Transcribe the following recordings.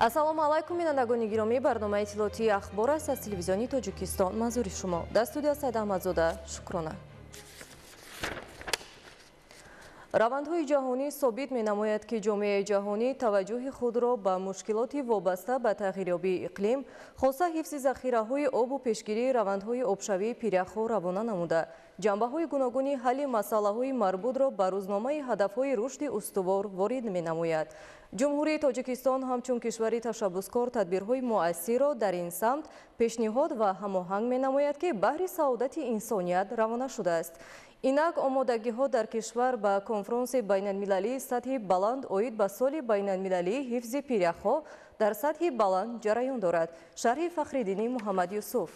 Ассалому алайкум, бинандагони гиромӣ. Барномаи иттилоотии «Ахбор» аст аз Телевизиони Тоҷикистон. Манзури шумо дар студия Саид Аҳмадзода Шукрона. Равандҳои ҷаҳонӣ собит менамояд, ки ҷомеаи ҷаҳонӣ таваҷҷӯҳи худро ба мушкилоти вобаста ба тағйирёбии иқлим, хоса ҳифзи захираҳои обу пешгирии равандҳои обшавии пиряхҳо равона намуда, ҷанбаҳои гуногуни ҳалли масъалаҳои марбутро ба рӯзномаи ҳадафҳои рушди устувор ворид менамояд. Ҷумҳурии Тоҷикистон ҳамчун кишвари ташаббускор тадбирҳои муассирро дар ин самт пешниҳод ва ҳамоҳанг менамояд, ки баҳри саодати инсоният равона шудааст. Инак, омодагиҳо дар кишвар ба конфронси байналмилалии сатҳи баланд оид ба соли байналмилалии ҳифзи пиряхҳо дар сатҳи баланд ҷараён дорад. Шарҳи Фахриддини Муҳаммад Юсуф.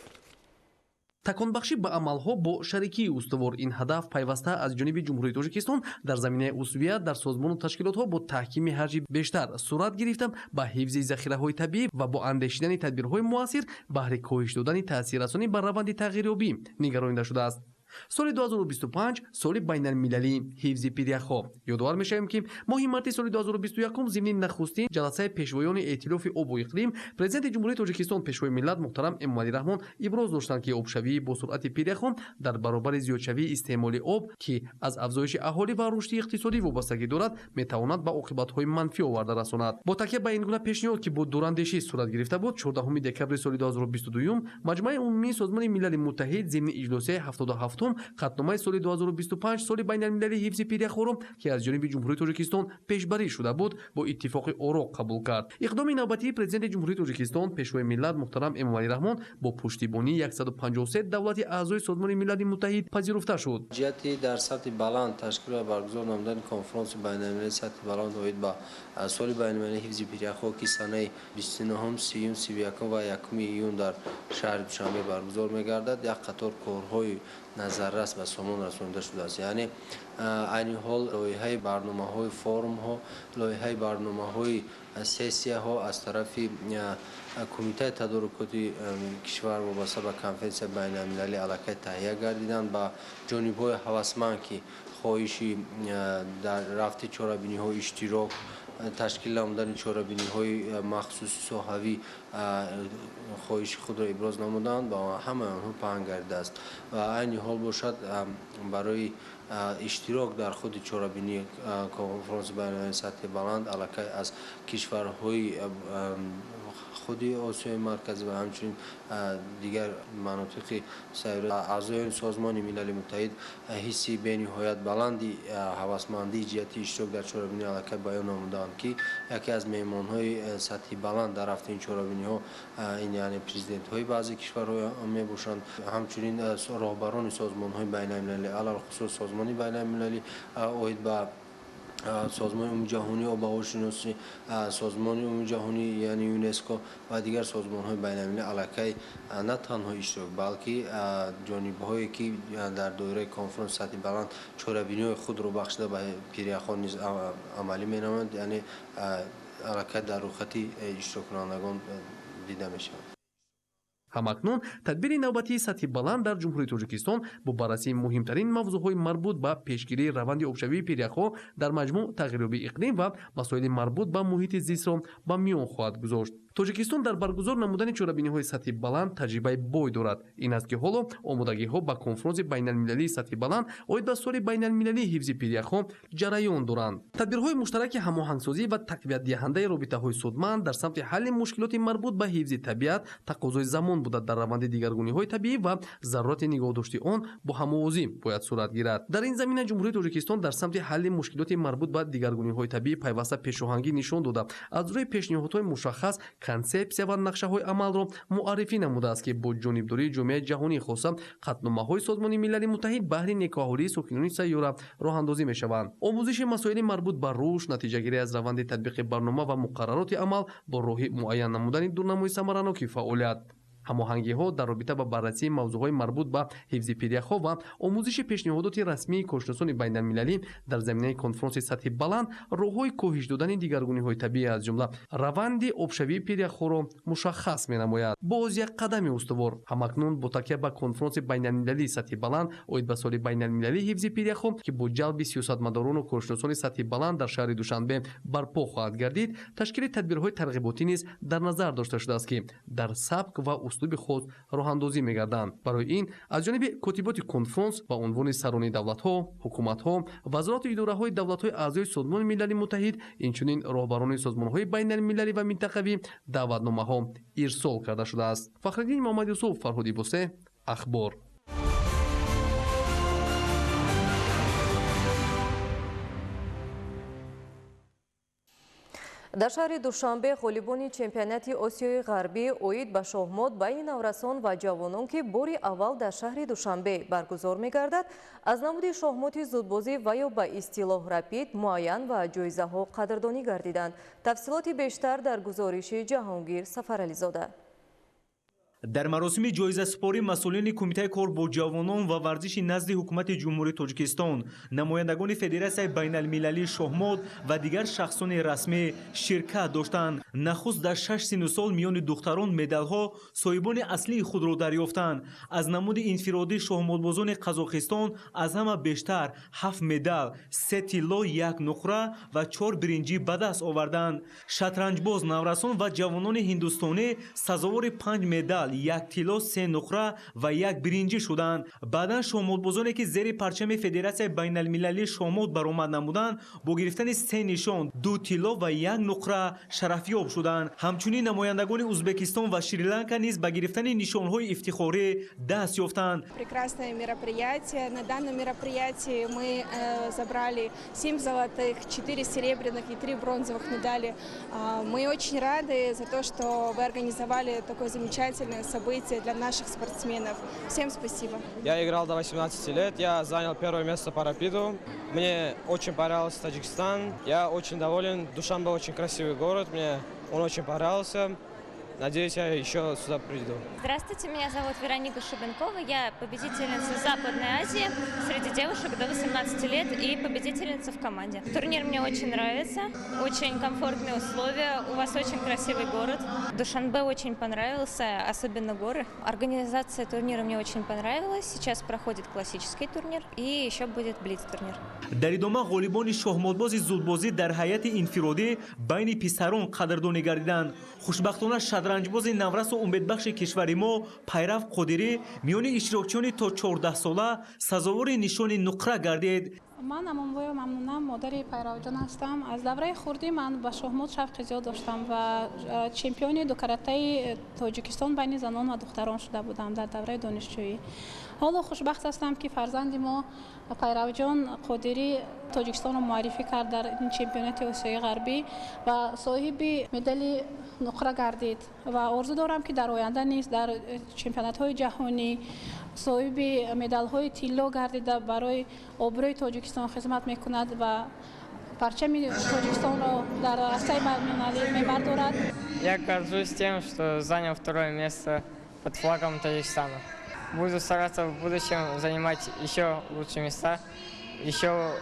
Таконбахшӣ ба амалҳо бо шарикии устувор, ин ҳадаф пайваста аз ҷониби Ҷумҳурии Тоҷикистон дар заминаи узвият дар созмону ташкилотҳо бо таҳкими ҳарчи бештар сурат гирифта, ба ҳифзи захираҳои табиӣ ва бо андешидани тадбирҳои муассир баҳри коҳиш додани таъсиррасонӣ ба раванди тағйирёбӣ нигаронида шудааст. Соли 2025 соли байналмилалии ҳифзи пиряхҳо. Ёдовар мешавем, ки моҳи марти соли 2021 зимни нахустин ҷаласаи пешвоёни Эътилофи обу иқлим Президенти Ҷумҳурии Тоҷикистон, Пешвои миллат муҳтарам Эмомалӣ Раҳмон иброз доштанд, ки обшавии босуръати пиряхҳо дар баробари зиёдшавии истеъмоли об, ки аз афзоиши аҳолӣ ва рушди иқтисодӣ вобастагӣ дорад, метавонад ба оқибатҳои манфӣ оварда расонад. Бо такя ба ин гуна пешниҳод, ки бо дурандешӣ сурат гирифта буд, 14 декабри соли 2022 Маҷмаи умумии Созмони Милали Муттаҳид зимни иҷлосияи 77-ум қатъномаи соли 2025 соли байналмилалии ҳифзи пиряхҳоро, ки аз ҷониби Ҷумҳурии Тоҷикистон пешбарӣ шуда буд, бо иттифоқи оро қабул кард. Иқдоми навбатии Президенти Ҷумҳурии Тоҷикистон, Пешвои миллат муҳтарам Эмомалӣ Раҳмон бо пуштибонии 153 давлати аъзои Созмони Милали Муттаҳид пазируфта шуд. Ҷиҳати дар сатҳи баланд ташкил ва баргузор намудани конфронси байналмилалии сатҳи баланд оид ба соли байналмилалии ҳифзи пиряхҳо, ки санаи 29, 30, 31 ва 1 июн дар шаҳри Душанбе баргузор мегардад, як қатор корҳои назаррас ба сомон расонида шудааст. Яъне айни ҳол лоиҳаи барномаҳои форумҳо, лоиҳаи барномаҳои сессияҳо аз тарафи Кумитаи тадорукоти кишвар вобаста ба конференсияи байналмилалӣ аллакай таҳия гардиданд. Ба ҷонибҳои ҳавасманд, ки хоҳиши дар рафти чорабиниҳо иштирок, ташкил намудани чорабиниҳои махсуси соҳавӣ хоҳиши худро иброз намуданд, ба ҳамаи онҳо паҳн гардидааст. Ва айни ҳол бошад, барои иштирок дар худи чорабинии конфронси байналмилалии сатҳи баланд аллакай аз кишварҳои худи Осиёи Марказӣ ва ҳамчунин дигар манотиқи сайёра аъзоёни Созмони Милали Муттаҳид ҳисси бениҳоят баланди ҳавасмандии ҷиҳати иштирок дар чорабинӣ аллакай баён намуданд, ки яке аз меҳмонҳои сатҳи баланд дар рафти ин чорабиниҳо ин яъне президентҳои баъзе кишварҳо мебошанд, ҳамчунин роҳбарони созмонҳои байналмилалӣ, алалхусус Созмони байналмилалӣ оид ба Созмони умумиҷаҳонии обҳавошиносӣ, Созмони умумиҷаҳонӣ яъне ЮНЕСКО ва дигар созмонҳои байналмилалӣ аллакай на танҳо иштирок, балки ҷонибҳое, ки дар доираи конфронси сатҳи баланд чорабиниҳои худро бахшида ба пиряхҳо низ амалӣ менамоянд, яъне аллакай дар рӯйхати иштироккунандагон дида мешаванд. Ҳамакнун тадбири навбатии сатҳи баланд дар Ҷумҳурии Тоҷикистон бо баррасии муҳимтарин мавзӯъҳои марбут ба пешгирии раванди обшавии пиряхҳо, дар маҷмӯъ тағйирёбии иқлим ва масоили марбут ба муҳити зистро ба миён хоҳад гузошт. Тоҷикистон дар баргузор намудани чорабиниҳои сатҳи баланд таҷрибаи бой дорад. Ин аст, ки ҳоло омодагиҳо ба конфронси байналмилалии сатҳи баланд оид ба соли байналмилалии ҳифзи пиряхҳо ҷараён доранд. Тадбирҳои муштараки ҳамоҳангсозӣ ва тақвиятдиҳандаи робитаҳои судманд дар самти ҳалли мушкилоти марбут ба ҳифзи табиат тақозои замон буда, дар раванди дигаргуниҳои табиӣ ва зарурати нигоҳдошти он бо ҳамовозӣ бояд сурат гирад. Дар ин замина Ҷумҳурии Тоҷикистон дар самти ҳалли мушкилоти марбут ба дигаргуниҳои табиӣ пайваста пешоҳангӣ нишон дода, аз рӯи пешниҳодҳои мушаххас консепсия ва нақшаҳои амалро муаррифӣ намудааст, ки бо ҷонибдории ҷомеаи ҷаҳонӣ, хоса қатъномаҳои Созмони Милали Муттаҳид баҳри некӯаҳолии сокинони сайёра роҳандозӣ мешаванд. Омӯзиши масоили марбут ба рушд, натиҷагирӣ аз раванди татбиқи барнома ва муқаррароти амал бо роҳи муайян намудани дурнамои самараноки фаъолият. Ҳамоҳангиҳо дар робита ба баррасии мавзӯъҳои марбут ба ҳифзи пиряхҳо ва омӯзиши пешниҳодоти расмии коршиносони байналмилалӣ дар заминаи конфронси сатҳи баланд роҳҳои коҳиш додани дигаргуниҳои табиӣ, аз ҷумла раванди обшавии пиряхҳоро мушаххас менамояд. Боз як қадами устувор. Ҳамакнун бо такя ба конфронси байналмилалии сатҳи баланд оид ба соли байналмилалии ҳифзи пиряхҳо, ки бо ҷалби сиёсатмадорону коршиносони сатҳи баланд дар шаҳри Душанбе барпо хоҳад гардид, ташкили тадбирҳои тарғиботӣ низ дар назар дошта шудааст, ки дар сабк ва услуби хос роҳандозӣ мегарданд. Барои ин аз ҷониби котиботи конфронс ба унвони сарони давлатҳо, ҳукуматҳо, вазорату идораҳои давлатҳои аъзои Созмони Милали Муттаҳид, инчунин роҳбарони созмонҳои байналмилалӣ ва минтақавӣ даъватномаҳо ирсол карда шудааст. Фахриддин Муҳаммад Юсуф, Фарҳуд Ибосе, Ахбор. Дар шаҳри Душанбе ғолибони чемпионати Осиёи Ғарбӣ оид ба шоҳмот байни наврасон ва ҷавонон, ки бори аввал дар шаҳри Душанбе баргузор мегардад, аз намуди шоҳмоти зудбозӣ ва ё ба истилоҳ рапид муайян ва ҷоизаҳо қадрдонӣ гардиданд. Тафсилоти бештар дар гузориши Ҷаҳонгир Сафарализода. Дар маросими ҷоизасупорӣ масъулини Кумитаи кор бо ҷавонон ва варзиши назди ҳукумати Ҷумҳурии Тоҷикистон, намояндагони Федератсияи байналмилалии шоҳмот ва дигар шахсони расмӣ ширкат доштанд. Нахуст дар 6 синну сол миёни духтарон медалҳо соҳибони аслии худро дарёфтанд. Аз намуди инфиродӣ шоҳмотбозони Қазоқистон аз ҳама бештар 7 медал, 3 тилло, 1 нуқра ва 4 биринҷӣ ба даст оварданд. Шатранҷбоз наврасон ва ҷавонони ҳиндустонӣ сазовори 5 медал, 1 тилло, 3 нуқра ва 1 биринҷӣ шуданд. Баъдан шоҳмотбозоне, ки зери парчами Федератсияи байналмилалии шоҳмот баромад намуданд, бо гирифтани 3 нишон, 2 тилло ва 1 нуқра шарафёб шуданд. Ҳамчунин намояндагони Узбекистон ва Шри-Ланка низ ба гирифтани нишонҳои ифтихорӣ даст ёфтанд. Прекрасное мероприятие. На данном мероприятии мы забрали 7 золотых, 4 серебряных и 3 бронзовых медали. Мы очень рады за то, что вы организовали такое замечательное событие для наших спортсменов. Всем спасибо. Я играл до 18 лет, я занял первое место по рапиду. Мне очень понравился Таджикистан, я очень доволен. Душанбе очень красивый город, мне он очень понравился. Надеюсь, я еще сюда приду. Здравствуйте, меня зовут Вероника Шубенкова. Я победительница Западной Азии среди девушек до 18 лет и победительница в команде. Турнир мне очень нравится, очень комфортные условия, у вас очень красивый город. Душанбе очень понравился, особенно горы. Организация турнира мне очень понравилась. Сейчас проходит классический турнир и еще будет блиц-турнир. Дар идома ғолибони шоҳмотбози зудбозӣ дар ҳайати инфиродӣ байни писарон қадрдонӣ гардиданд. Хушбахтона шатранҷбози наврасу умедбахши кишвари мо Пайрав Қодирӣ миёни иштирокчиёни то 14 сола сазовори нишони нуқра гардид. Ман Амонбоева Мамнунам, модари Пайравҷон ҳастам. Аз давраи хурдӣ ман ба шоҳмот шавқи зиёд доштам ва чемпиони дукаратаи Тоҷикистон байни занон ва духтарон шуда будам дар давраи донишҷӯӣ. Ҳоло хушбахт ҳастам, ки фарзанди мо Пайравҷон Қодирӣ Тоҷикистонро муаррифӣ кард дар ин чемпионати Осиёи Ғарбӣ ва соҳиби медали нуқра гардид ва орзу дорам, ки дар оянда низ дар чемпионатҳои ҷаҳонӣ соҳиби медалҳои тилло гардида барои обрӯи Тоҷикистон хизмат мекунад ва парчами Тоҷикистонро дар арсаи байналмилалӣ мебардорад. Я горжусь тем, что занял второе место под флагом Таджикистана. Буду стараться в будущем занимать еще лучшие места, еще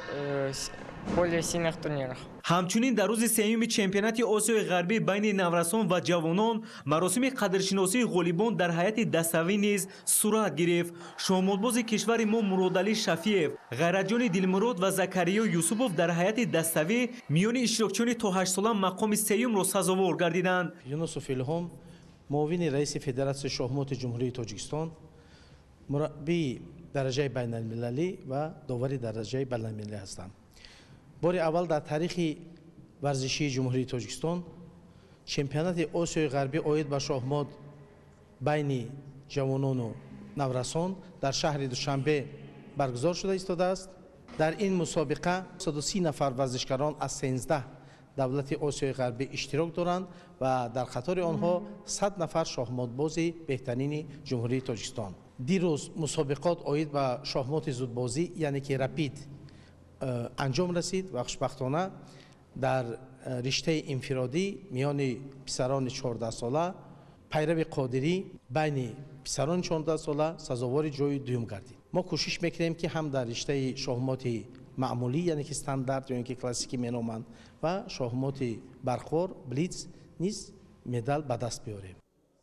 более сильных турнирах. Ҳамчунин дар рӯзи сеюми чемпионати Осиёи Ғарбӣ байни наврасон ва ҷавонон маросими қадршиносии ғолибон дар ҳайати даставӣ низ сурат гирифт. Шоҳмотбози кишвари мо Муродалӣ Шафиев, Ғайратҷони Дилмурод ва Закариё Юсупов дар ҳайати даставӣ миёни иштирокчиёни то 8 сола мақоми сеюмро сазовор гардиданд. Юнусов Илҳом, муовини раиси Федератсияи шоҳмоти Ҷумҳурии Тоҷикистон, мураббии дараҷаи байналмилалӣ ва довари дараҷаи байналмилалӣ ҳастам. Бори аввал дар таърихи варзишии Ҷумҳурии Тоҷикистон чемпионати Осиёи Ғарбӣ оид ба шоҳмот байни ҷавонону наврасон дар шаҳри Душанбе баргузор шуда истодааст. Дар ин мусобиқа 130 нафар варзишгарон аз 13 давлати Осиёи Ғарбӣ иштирок доранд ва дар қатори онҳо 100 нафар шоҳмотбози беҳтарини Ҷумҳурии Тоҷикистон. Дирӯз мусобиқот оид ба шоҳмоти зудбозӣ, яъне ки рапид, анҷом расид ва хушбахтона дар риштаи инфиродӣ миёни писарони 14 сола Пайрави Қодирӣ байни писарони 14 сола сазовори ҷои дуюм гардид. Мо кӯшиш мекунем, ки ҳам дар риштаи шоҳмоти маъмулӣ, яъне ки стандарт ё ин ки классикӣ меноманд, ва шоҳмоти барқвор блиц низ медал ба даст биёрем.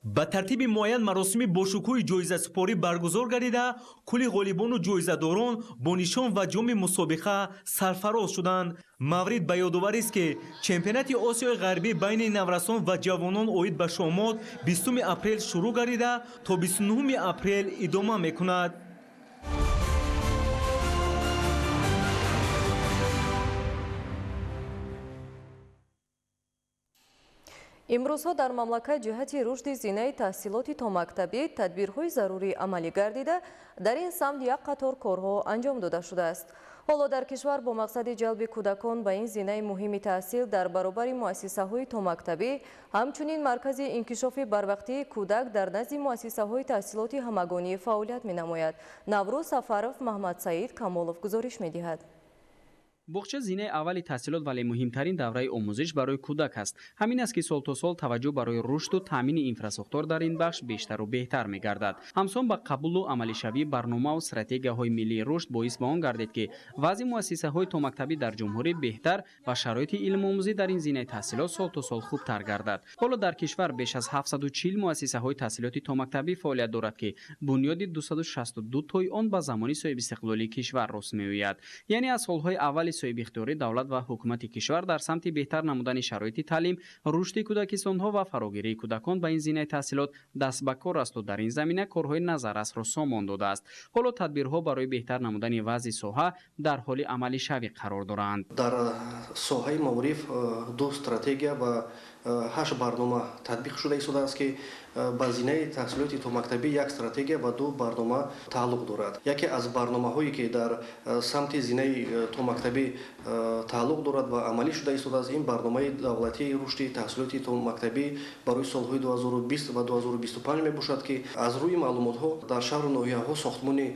Ба тартиби муайян маросими бошукӯҳи ҷоизасупорӣ баргузор гардида, кулли ғолибону ҷоизадорон бо нишон ва ҷоми мусобиқа сарфароз шуданд. Маврид ба ёдоварист, ки чемпионати Осиёи Ғарбӣ байни наврасон ва ҷавонон оид ба шоҳмот 20 апрел шурӯъ гардида, то 29 апрел идома мекунад. Имрӯзҳо дар мамлакат ҷиҳати рушди зинаи таҳсилоти томактабӣ тадбирҳои зарурӣ амалӣ гардида, дар ин самт як қатор корҳо анҷом дода шудааст. Ҳоло дар кишвар бо мақсади ҷалби кӯдакон ба ин зинаи муҳими таҳсил дар баробари муассисаҳои томактабӣ, ҳамчунин маркази инкишофи барвақтии кӯдак дар назди муассисаҳои таҳсилоти ҳамагонӣ фаъолият менамояд. Наврӯз Сафаров, Маҳмадсаид Камолов гузориш медиҳад. Боғча зинаи аввали таҳсилот, вале муҳимтарин давраи омӯзиш барои кӯдак аст. Ҳамин аст, ки сол то сол таваҷҷӯҳ барои рушду таъмини инфрасохтор дар ин бахш бештару беҳтар мегардад. Ҳамсон ба қабулу амалишавии барномаву стратегияҳои миллии рушд боис ба он гардид, ки вазъи муассисаҳои томактабӣ дар ҷумҳурӣ беҳтар ва шароити илмомӯзӣ дар ин зинаи таҳсилот сол то сол хубтар гардад. Ҳоло дар кишвар беш аз 740 муассисаҳои таҳсилоти томактабӣ фаъолият дорад, ки бунёди 262 тои он ба замони соҳибистиқлолии кишвар рост меояд. Яъне аз солҳои аввали соҳибихтиёрӣ давлат ва ҳукумати кишвар дар самти беҳтар намудани шароити таълим, рушди кӯдакистонҳо ва фарогирии кӯдакон ба ин зинаи таҳсилот даст ба кор асту дар ин замина корҳои назаррасро сомон додааст. Ҳоло тадбирҳо барои беҳтар намудани вазъи соҳа дар ҳоли амалишавӣ қарор доранд. Дар соҳаи маориф ду стратегия ва 8 барнома татбиқ шуда истодааст, ки ба зинаи таҳсилоти томактабӣ як стратегия ва ду барнома тааллуқ дорад. Яке аз барномаҳое, ки дар самти зинаи томактабӣ тааллуқ дорад ва амалӣ шуда истодааст, ин барномаи давлатии рушди таҳсилоти томактабӣ барои солҳои 2020 ва 2025 мебошад, ки аз рӯи маълумотҳо дар шаҳру ноҳияҳо сохтмони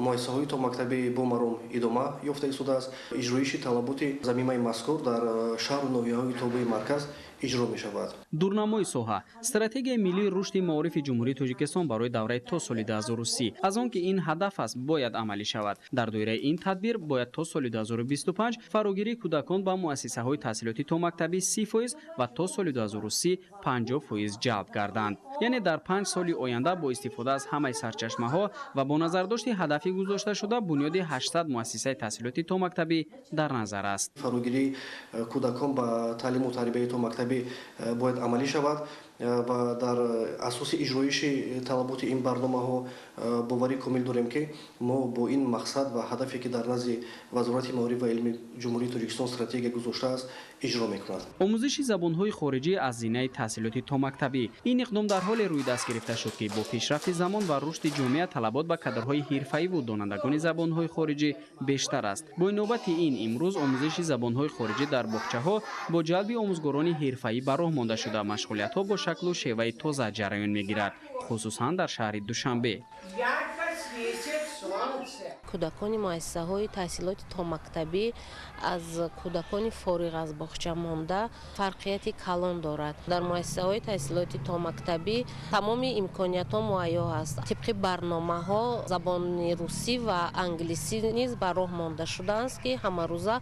муассисаҳои томактабӣ бо маром идома ёфта истодааст. Иҷроиши талаботи замимаи мазкур дар шаҳру ноҳияҳои тобеи марказ иҷро мешавад. Дурнамои соҳа стратегияи миллии рушди маорифи Ҷумҳурии Тоҷикистон барои давраи то соли 2030, аз он ки ин ҳадаф аст, бояд амалӣ шавад. Дар доираи ин тадбир бояд то соли 2025 фарогирии кӯдакон ба муассисаҳои таҳсилоти томактабӣ 30% ва то соли 2030 50% ҷалб гарданд. Яъне дар 5 соли оянда бо истифода аз ҳамаи сарчашмаҳо ва бо назардошти ҳадафи гузошташуда бунёди 800 муассисаи таҳсилоти томактабӣ дар назар аст. Фарогирии кӯдакон ба таълиму тарбияи томактабӣ бояд амалӣ шавад ва дар асоси иҷроиши талаботи ин барномаҳо боварӣ комил дорем, ки мо бо ин мақсад ва ҳадафе, ки дар назди Вазорати маориф ва илми Ҷумҳурии Тоҷикистон стратегия гузоштааст, иҷро мекунад. Омӯзиши забонҳои хориҷӣ аз зинаи таҳсилоти томактабӣ. Ин иқдом дар ҳоле рӯи даст гирифта шуд, ки бо пешрафти замон ва рушди ҷомеа талабот ба кадрҳои ҳирфаиву донандагони забонҳои хориҷӣ бештар аст. Бо навбати ин имрӯз омӯзиши забонҳои хориҷӣ дар боғчаҳо бо ҷалби омӯзгорони ҳирфаӣ ба роҳ монда шуда, машғулиятҳо бо шаклу шеваи тоза ҷараён мегирад, хусусан дар шаҳри Душанбе. Кӯдакони муассисаҳои таҳсилоти томактабӣ аз кӯдакони фориғ аз боғча монда фарқияти калон дорад. Дар муассисаҳои таҳсилоти томактабӣ тамоми имкониятҳо муҳайё аст. Тибқи барномаҳо забони русӣ ва англисӣ низ ба роҳ монда шудааст, ки ҳамарӯза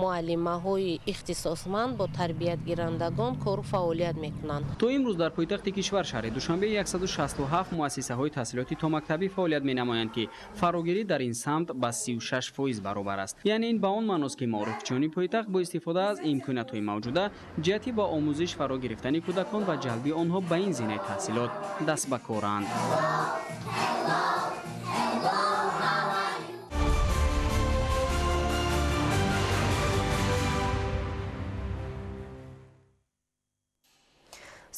муаллимаҳои ихтисосманд бо тарбиятгирандагон кору фаъолият мекунанд. То имрӯз дар пойтахти кишвар шаҳри Душанбе 167 муассисаҳои таҳсилоти томактабӣ фаъолият менамоянд, ки фарогирӣ дар ин самт ба 36% баробар аст. Яъне ин ба он маъност, ки маорифчиёни пойтахт бо истифода аз имкониятҳои мавҷуда ҷиҳати ба омӯзиш фаро гирифтани кӯдакон ва ҷалби онҳо ба ин зинаи таҳсилот даст ба коранд.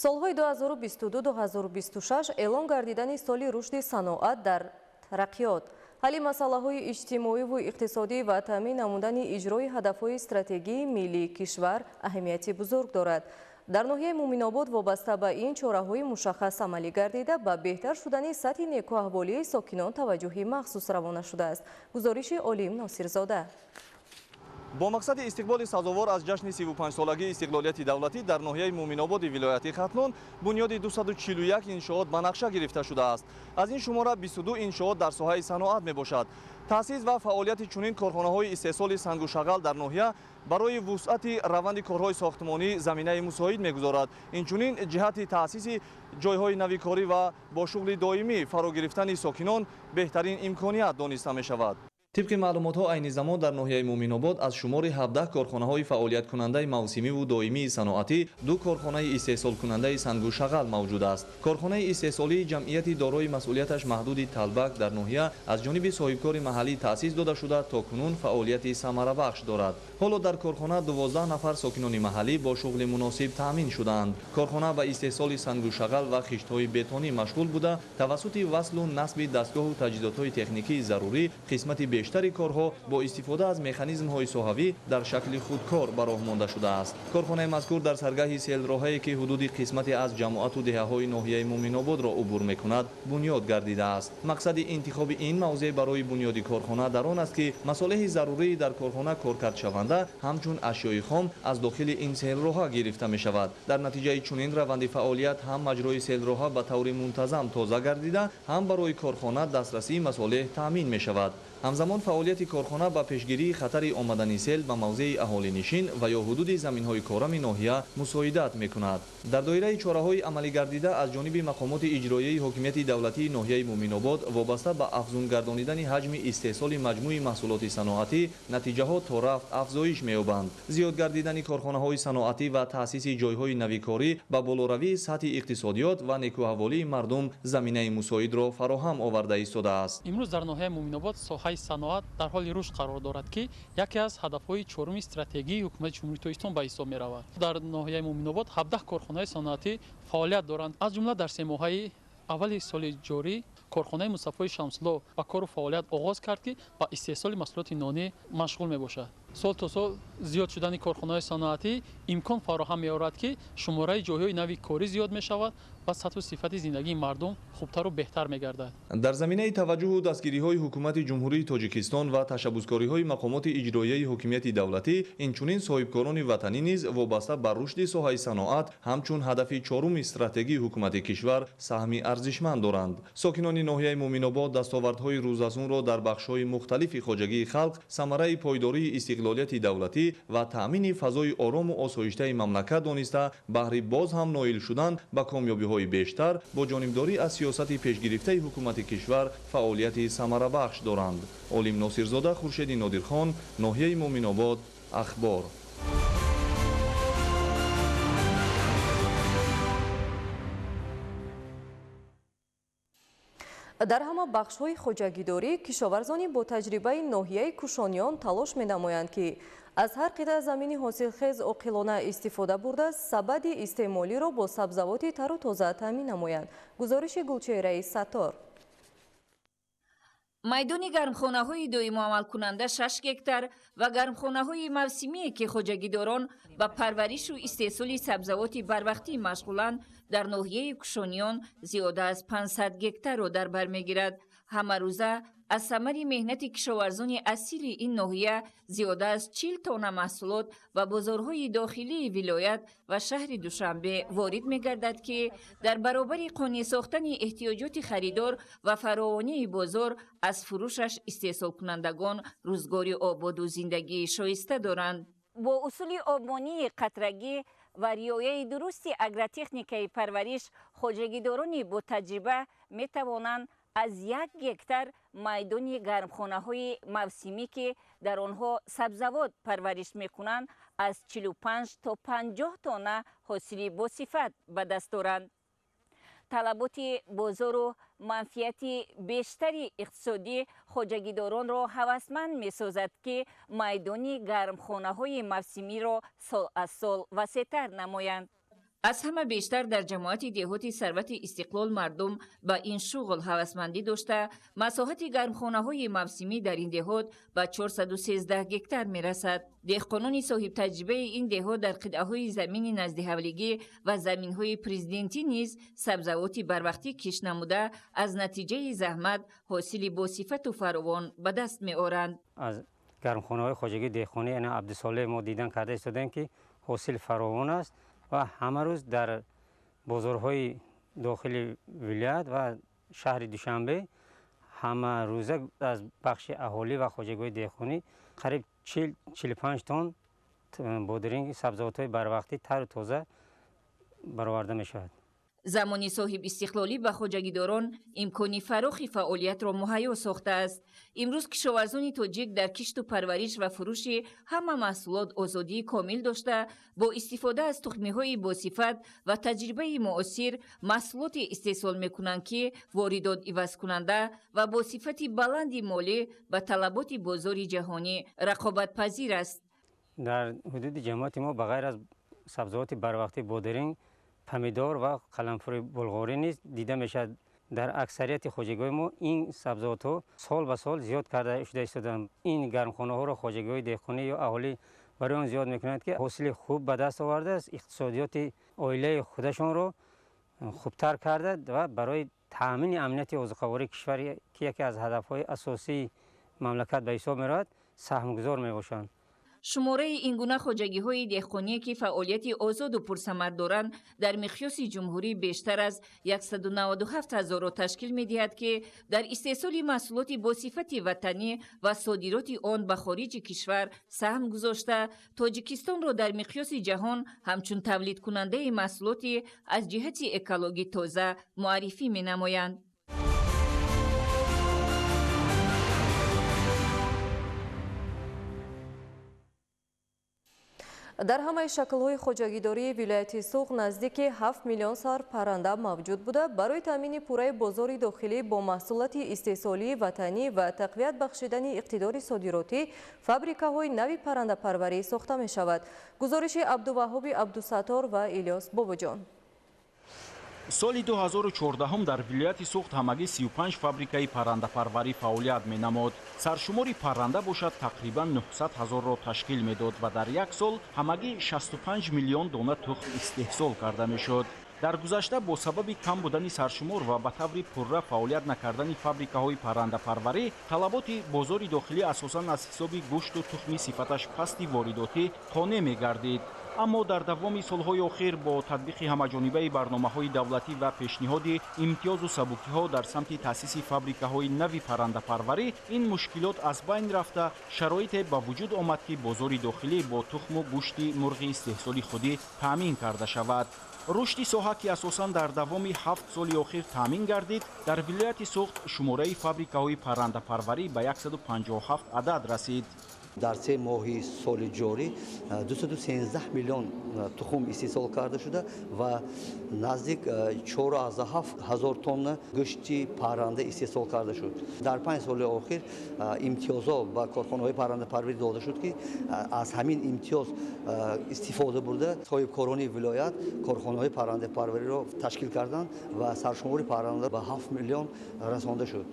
Солҳои 2022-2026 эълон гардидани соли рушди саноат дар тараққиёт, ҳалли масъалаҳои иҷтимоиву иқтисодӣ ва таъмин намудани иҷрои ҳадафҳои стратегии миллии кишвар аҳамияти бузург дорад. Дар ноҳияи Муминобод вобаста ба ин чораҳои мушаххас амалӣ гардида, ба беҳтар шудани сатҳи некӯаҳволии сокинон таваҷҷӯҳи махсус равона шудааст. Гузориши Олим Носирзода. Бо мақсади истиқболи сазовор аз ҷашни 35-солагии истиқлолияти давлатӣ дар ноҳияи Муъминободи вилояти Хатлон бунёди 241 иншоот ба нақша гирифта шудааст. Аз ин шумора 22 иншоот дар соҳаи саноат мебошад. Таъсис ва фаъолияти чунин корхонаҳои истеҳсоли сангу шағал дар ноҳия барои вусъати раванди корҳои сохтмонӣ заминаи мусоид мегузорад. Инчунин ҷиҳати таъсиси ҷойҳои нави корӣ ва бо шуғли доимӣ фаро гирифтани сокинон беҳтарин имконият дониста мешавад. Тибқи маълумотҳо, айни замон дар ноҳияи Муъминобод аз шумори 17 корхонаҳои фаъолияткунандаи мавсимиву доимии саноатӣ 2 корхонаи истеҳсолкунандаи сангу шағал мавҷуд аст. Корхонаи истеҳсолии ҷамъияти дорои масъулияташ маҳдуди Талбак дар ноҳия аз ҷониби соҳибкори маҳаллӣ таъсис дода шуда, то кунун фаъолияти самарабахш дорад. Ҳоло дар корхона 12 нафар сокинони маҳаллӣ бо шуғли муносиб таъмин шудаанд. Корхона ба истеҳсоли сангу шағал ва хиштҳои бетонӣ машғул буда, тавассути васлу насби дастгоҳу таҷҳизотҳои техникии зарурӣ қисмати бештари корҳо бо истифода аз механизмҳои соҳавӣ дар шакли худкор ба роҳ монда шудааст. Корхонаи мазкур дар саргаҳи селроҳае, ки ҳудуди қисмате аз ҷамоату деҳаҳои ноҳияи Муъминободро убур мекунад, бунёд гардидааст. Мақсади интихоби ин мавзеъ барои бунёди корхона дар он аст, ки масолеҳи зарурии дар корхона коркардшаванда ҳамчун ашёи хом аз дохили ин селроҳа гирифта мешавад. Дар натиҷаи чунин раванди фаъолият ҳам маҷрои селроҳа ба таври мунтазам тоза гардида, ҳам барои корхона дастрасии масолеҳ таъмин мешавад. Ҳамзамон фаъолияти корхона ба пешгирии хатари омадани сел ба мавзеи аҳолинишин ва ё ҳудуди заминҳои корами ноҳия мусоидат мекунад. Дар доираи чораҳои амалигардида аз ҷониби мақомоти иҷроияи ҳокимияти давлатии ноҳияи Муъминобод вобаста ба афзун гардонидани ҳаҷми истеҳсоли маҷмӯи маҳсулоти саноатӣ натиҷаҳо то рафт афзоиш меёбанд. Зиёд гардидани корхонаҳои саноатӣ ва таъсиси ҷойҳои навикорӣ ба болоравии сатҳи иқтисодиёт ва некӯаҳволии мардум заминаи мусоидро фароҳам оварда истодааст. Имрӯз дар ноҳияи Муъминобод соҳаи саноат дар ҳоли рушд қарор дорад, ки яке аз ҳадафҳои чоруми стратегии ҳукумати Ҷумҳурии Тоҷикистон ба ҳисоб меравад. Дар ноҳияи Муъминобод 17 корхонаи саноатӣ фаъолият доранд. Аз ҷумла дар семоҳаи аввали соли ҷорӣ корхонаи Мустафои Шамсулло ба кору фаъолият оғоз кард, ки ба истеҳсоли маҳсулоти нонӣ машғул мебошад. Сол то сол зиёд шудани корхонаҳои саноатӣ имкон фароҳам меорад, ки шумораи ҷойҳои нави корӣ зиёд мешавад ва сатҳу сифати зиндагии мардум хубтару беҳтар мегардад. Дар заминаи таваҷҷуҳу дастгириҳои ҳукумати Ҷумҳурии Тоҷикистон ва ташаббускориҳои мақомоти иҷроияи ҳокимияти давлатӣ, инчунин соҳибкорони ватанӣ низ вобаста ба рушди соҳаи саноат ҳамчун ҳадафи чоруми стратегии ҳукумати кишвар саҳми арзишманд доранд. Сокинони ноҳияи Муъминобод дастовардҳои рӯзазунро дар бахшҳои мухталифи хоҷагии халқ, самараи пойдории истиқлолияти давлатӣ ва таъмини фазои орому осоиштаи мамлакат дониста, баҳри боз ҳам ноил шудан ба комёбиҳои бештар бо ҷонибдорӣ аз сиёсати пешгирифтаи ҳукумати кишвар фаъолияти самарабахш доранд. Олим Носирзода, Хуршеди Нодирхон, ноҳияи Муъминобод, Ахбор. Дар ҳама бахшҳои хоҷагидорӣ кишоварзони бо таҷрибаи ноҳияи Кушониён талош менамоянд, ки аз ҳар қитъа замини ҳосилхез оқилона истифода бурда, сабади истеъмолиро бо сабзавоти тару тоза таъмин намоянд. Гузориши Гулчеҳраи Саттор. Майдони гармхонаҳои доимоамалкунанда 6 гектар ва гармхонаҳои мавсимие, ки хоҷагидорон ба парваришу истеҳсоли сабзавоти барвақтӣ машғуланд, дар ноҳияи Кушониён зиёда аз 500 гектарро дар бар мегирад. Ҳамарӯза аз самари меҳнати кишоварзони асили ин ноҳия зиёда аз 40 тонна маҳсулот ба бозорҳои дохилии вилоят ва шаҳри Душанбе ворид мегардад, ки дар баробари қонеъ сохтани эҳтиёҷоти харидор ва фаровонии бозор аз фурӯшаш истеҳсолкунандагон рӯзгори ободу зиндагии шоиста доранд. Бо усули обмонии қатрагӣ ва риояи дурусти агротехникаи парвариш хоҷагидорони ботаҷриба метавонанд аз 1 гектар майдони гармхонаҳои мавсимӣ, ки дар онҳо сабзавот парвариш мекунанд, аз 45 то 50 тонна ҳосили босифат ба даст оранд. Талаботи бозору манфиати бештари иқтисодӣ хоҷагидоронро ҳавасманд месозад, ки майдони гармхонаҳои мавсимиро сол аз сол васеътар намоянд. Аз ҳама бештар дар ҷамоати деҳоти Сарвати Истиқлол мардум ба ин шуғл ҳавасмандӣ дошта, масоҳати гармхонаҳои мавсимӣ дар ин деҳот ба 413 гектар мерасад. Деҳқонони соҳибтаҷрибаи ин деҳот дар қитъаҳои замини наздиҳавлигӣ ва заминҳои президентӣ низ сабзавоти барвақтӣ кишт намуда, аз натиҷаи заҳмат ҳосили босифату фаровон ба даст меоранд. Аз Гармхонаҳои хоҷагии деҳқонӣ яъне Абдусолеҳ мо дидан карда истодаем, ки ҳосил фаровон аст ва ҳама рӯз дар бозорҳои дохили вилоят ва шаҳри Душанбе ҳама рӯза аз бахши аҳолӣ ва хоҷагиҳои деҳқонӣ қариб 40-45 тонн бодиринг, сабзавотҳои барвақтӣ тару тоза бароварда мешавад. Замони соҳибистиқлолӣ ба хоҷагидорон имкони фарохи фаъолиятро муҳайё сохтааст. Имрӯз кишоварзони тоҷик дар кишту парвариш ва фурӯши ҳама маҳсулот озодии комил дошта, бо истифода аз тухмиҳои босифат ва таҷрибаи муосир маҳсулоте истеҳсол мекунанд, ки воридот ивазкунанда ва бо сифати баланди молӣ ба талаботи бозори ҷаҳонӣ рақобатпазир аст. Дар ҳудуди ҷамоати мо ба ғайр аз сабзавоти барвақтӣ бодиринг, помидор ва қаламфури булғорӣ низ дида мешавад. Дар аксарияти хоҷагиҳои мо ин сабзавотҳо сол ба сол зиёд карда шуда истодаанд. Ин гармхонаҳоро хоҷагиҳои деҳқонӣ ё аҳолӣ барои он зиёд мекунанд, ки ҳосили хуб ба даст овардааст, иқтисодиёти оилаи худашонро хубтар карда ва барои таъмини амнияти озуқавории кишвар, ки яке аз ҳадафҳои асосии мамлакат ба ҳисоб меравад, саҳмгузор мебошанд. Шумораи ин гуна хоҷагиҳои деҳқоние, ки фаъолияти озоду пурсамар доранд, дар миқёси ҷумҳурӣ бештар аз 197 ҳазорро ташкил медиҳад, ки дар истеҳсоли маҳсулоти босифати ватанӣ ва содироти он ба хориҷи кишвар саҳм гузошта, Тоҷикистонро дар миқёси ҷаҳон ҳамчун тавлидкунандаи маҳсулоти аз ҷиҳати экологӣ тоза муаррифӣ менамоянд. Дар ҳамаи шаклҳои хоҷагидории вилояти Суғд наздики 7 миллион сар парранда мавҷуд буда, барои таъмини пурраи бозори дохилӣ бо маҳсулоти истеҳсолии ватанӣ ва тақвият бахшидани иқтидори содиротӣ фабрикаҳои нави паррандапарварӣ сохта мешавад. Гузориши Абдуваҳоби Абдусаттор ва Илёс Бобоҷон. Соли 2014 дар вилояти Суғд ҳамагӣ 35 фабрикаи паррандапарварӣ фаъолият менамуд. Саршумори парранда бошад тақрибан 900 ҳазорро ташкил медод ва дар як сол ҳамагӣ 65 миллион дона тухм истеҳсол карда мешуд. Дар гузашта бо сабаби кам будани саршумор ва ба таври пурра фаъолият накардани фабрикаҳои паррандапарварӣ, талаботи бозори дохилӣ асосан аз ҳисоби гӯшту тухми сифаташ пасти воридотӣ қонеъ мегардид. Аммо дар давоми солҳои охир бо татбиқи ҳамаҷонибаи барномаҳои давлатӣ ва пешниҳоди имтиёзу сабукиҳо дар самти таъсиси фабрикаҳои нави паррандапарварӣ ин мушкилот аз байн рафта, шароите ба вуҷуд омад, ки бозори дохилӣ бо тухму гӯшти мурғи истеҳсоли худӣ таъмин карда шавад. Рушди соҳа, ки асосан дар давоми 7 соли охир таъмин гардид, дар вилояти Суғд шумораи фабрикаҳои паррандапарварӣ ба 157 адад расид. Дар 3 моҳи соли ҷорӣ 213 миллион тухм истеҳсол карда шуда ва наздик 4,7 ҳазор тонна гӯшти парранда истеҳсол карда шуд. Дар 5 соли охир имтиёзҳо ба корхонаҳои паррандапарварӣ дода шуд, ки аз ҳамин имтиёз истифода бурда соҳибкорони вилоят корхонаҳои паррандапарвариро ташкил карданд ва саршумори парранда ба 7 миллион расонда шуд.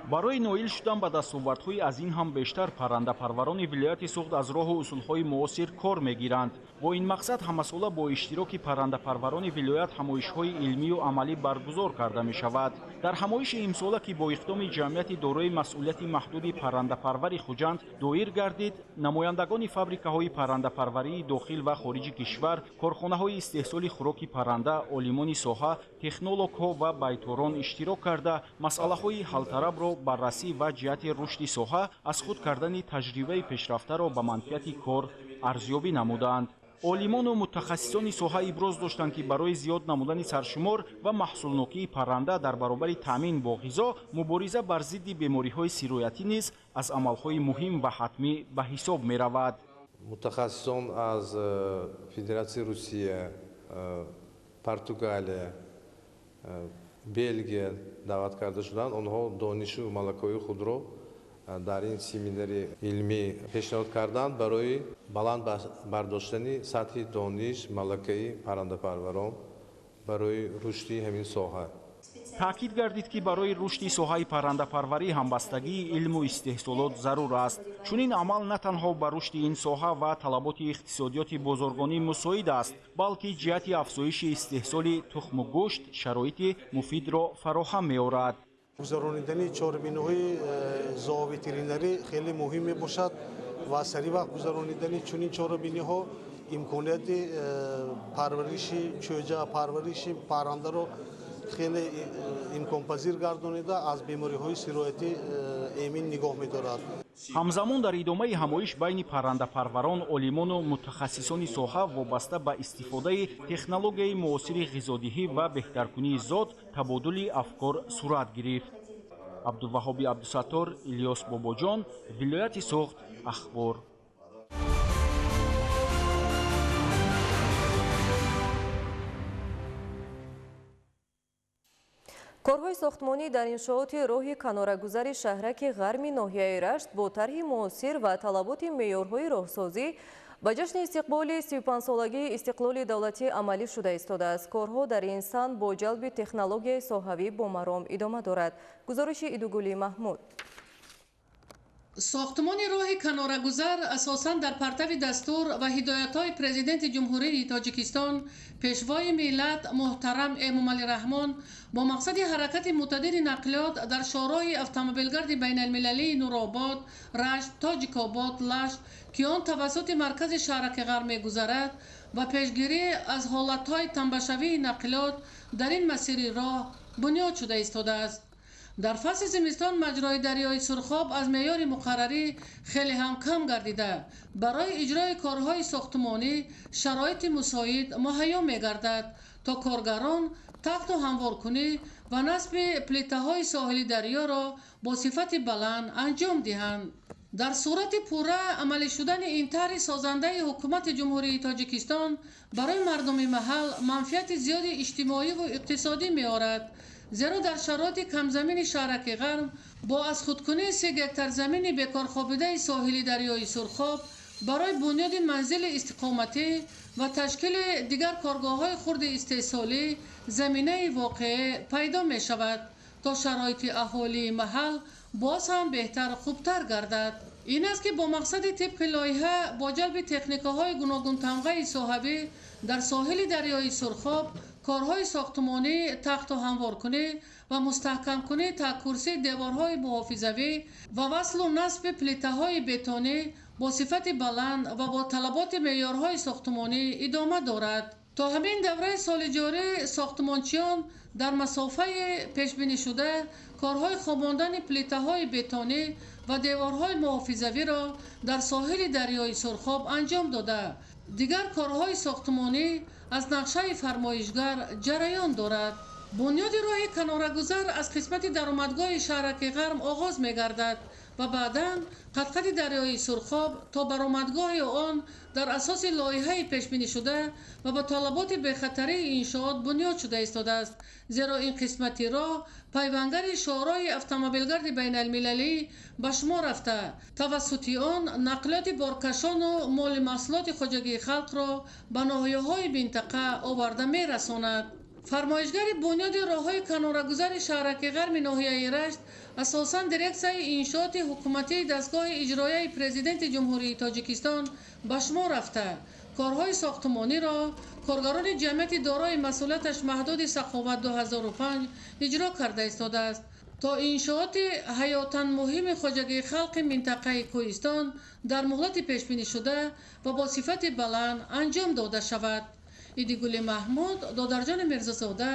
Барои ноил шудан ба дастовардҳои аз ин ҳам бештар паррандапарварони вилояти Суғд аз роҳу усулҳои муосир кор мегиранд. Бо ин мақсад ҳамасола бо иштироки паррандапарварони вилоят ҳамоишҳои илмию амалӣ баргузор карда мешавад. Дар ҳамоиши имсола, ки бо иқдоми ҷамъияти дорои масъулияти маҳдуди паррандапарвари Хуҷанд доир гардид, намояндагони фабрикаҳои паррандапарварии дохил ва хориҷи кишвар, корхонаҳои истеҳсоли хӯроки парранда, олимони соҳа, технологҳо ва байторон иштирок карда, масъалаҳои ҳалтарабро баррасӣ ва ҷиҳати рушди соҳа аз худ кардани таҷрибаи пешрафтаро ба манфиати кор арзёбӣ намуданд. Олимону мутахассисони соҳа иброз доштанд, ки барои зиёд намудани саршумор ва маҳсулнокии парранда дар баробари таъмин бо ғизо, мубориза бар зидди бемориҳои сироятӣ низ аз амалҳои муҳим ва ҳатмӣ ба ҳисоб меравад. Мутахассисон аз Федератсияи Русия, Португалия, Белгия даъват карда шуданд. Онҳо донишу малакаҳои худро дар ин семинари илмӣ пешниҳод карданд барои баланд бардоштани сатҳи дониш, малакаи паррандапарварон барои рушди ҳамин соҳа. Таъкид гардид, ки барои рушди соҳаи паррандапарварӣ ҳамбастагии илму истеҳсолот зарур аст. Чунин амал на танҳо ба рушди ин соҳа ва талаботи иқтисодиёти бозоргонӣ мусоид аст, балки ҷиҳати афзоиши истеҳсоли тухму гӯшт шароити муфидро фароҳам меорад. Гузаронидани чорабиниҳои зооветеринарӣ хеле муҳим мебошад ва сари вақт гузаронидани чунин чорабиниҳо имконияти парвариши чӯҷа, парвариши паррандаро хеле имконпазир гардонида, аз бемориҳои сироятӣ эмин нигоҳ медорад. Ҳамзамон дар идомаи ҳамоиш байни паррандапарварон, олимону мутахассисони соҳа вобаста ба истифодаи технологияи муосири ғизодиҳӣ ва беҳтаркунии зот табодули афкор сурат гирифт. Абдуваҳоби Абдусаттор, Илёс Бобоҷон, вилояти Суғд, Ахбор. Корҳои сохтмонӣ дар иншооти роҳи канорагузари шаҳраки ғарми ноҳияи Рашт бо тарҳи муосир ва талаботи меъёрҳои роҳсозӣ ба ҷашни истиқболи 35-солагии истиқлоли давлатӣ амалӣ шуда истодааст. Корҳо дар ин сан бо ҷалби технологияи соҳавӣ бо маром идома дорад. Гузориши Идугули Маҳмуд. Сохтмони роҳи канорагузар асосан дар партави дастур ва ҳидоятҳои Президенти Ҷумҳурии Тоҷикистон, Пешвои миллат муҳтарам Эмомалӣ Раҳмон бо мақсади ҳаракати мӯътадили нақлиёт дар шоҳроҳи автомобилгарди байналмилалии Нуробод, Рашт, Тоҷикобод, Лашт, ки он тавассути маркази шаҳраки ғарб мегузарад, ва пешгирӣ аз ҳолатҳои тамбашавии нақлиёт дар ин масири роҳ бунёд шуда истодааст. Дар фасли зимистон маҷрои дарёи Сурхоб аз меъёри муқаррарӣ хеле ҳам кам гардида, барои иҷрои корҳои сохтмонӣ шароити мусоид муҳайё мегардад, то коргарон тахту ҳамворкунӣ ва насби плитаҳои соҳили дарёро бо сифати баланд анҷом диҳанд. Дар сурати пурра амалӣ шудани ин тарҳи созандаи ҳукумати Ҷумҳурии Тоҷикистон барои мардуми маҳал манфиати зиёди иҷтимоиву иқтисодӣ меорад, зеро дар шароити камзамини шаҳраки ғарб бо аз худкунии 3 гектар замини бекорхобидаи соҳили дарёи Сурхоб барои бунёди манзили истиқоматӣ ва ташкили дигар коргоҳҳои хурди истеҳсолӣ заминаи воқеӣ пайдо мешавад, то шароити аҳолии маҳал боз ҳам беҳтар хубтар гардад. Ин аст ки бо мақсади тибқи лоиҳа бо ҷалби техникаҳои гуногунтамғаи соҳавӣ дар соҳили дарёи Сурхоб корҳои сохтмонӣ, тахту ҳамворкунӣ ва мустаҳкамкунии таъкурсии деворҳои муҳофизавӣ ва васлу насби плитаҳои бетонӣ бо сифати баланд ва бо талаботи меъёрҳои сохтмонӣ идома дорад. То ҳамин давраи соли ҷорӣ сохтмончиён дар масофаи пешбинишуда корҳои хобондани плитаҳои бетонӣ ва деворҳои муҳофизавиро дар соҳили дарёи Сурхоб анҷом дода, дигар корҳои сохтмонӣ аз нақшаи фармоишгар ҷараён дорад. Бунёди роҳи канорагузар аз қисмати даромадгоҳи шаҳраки ғарб оғоз мегардад ва баъдан қадқади дарёи Сурхоб то баромадгоҳи он дар асоси лоиҳаи пешбинишуда ва ба талаботи бехатарии иншоот бунёд шуда истодааст, зеро ин қисмати роҳ пайвангари шоҳроҳи автомобилгарди байналмилалӣ ба шумор рафта, тавассути он нақлиёти боркашону моли маҳсулоти хоҷагии халқро ба ноҳияҳои минтақа оварда мерасонад. Фармоишгари бунёди роҳҳои канорагузари шаҳраки ғарби ноҳияи Рашт асосан дирексияи иншооти ҳукуматии дастгоҳи иҷроияи Президенти Ҷумҳурии Тоҷикистон ба шумор рафта, корҳои сохтмониро коргарони ҷамъияти дорои масъулияташ маҳдуди Саховат 2005 иҷро карда истодааст, то иншооти ҳаётан муҳими хоҷагии халқи минтақаи кӯҳистон дар муҳлати пешбинишуда ва бо сифати баланд анҷом дода шавад. Идигули Маҳмуд, Додарҷони Мирзозода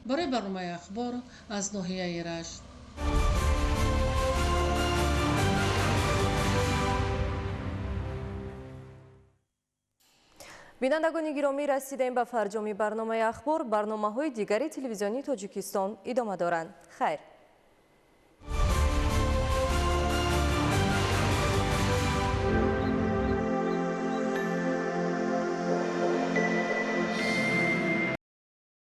барои барномаи Ахбор аз ноҳияи Рашт. Бинандагони гиромӣ, расидем ба фарҷоми барномаи Ахбор. Барномаҳои дигари телевизиони Тоҷикистон идома доранд. Хайр.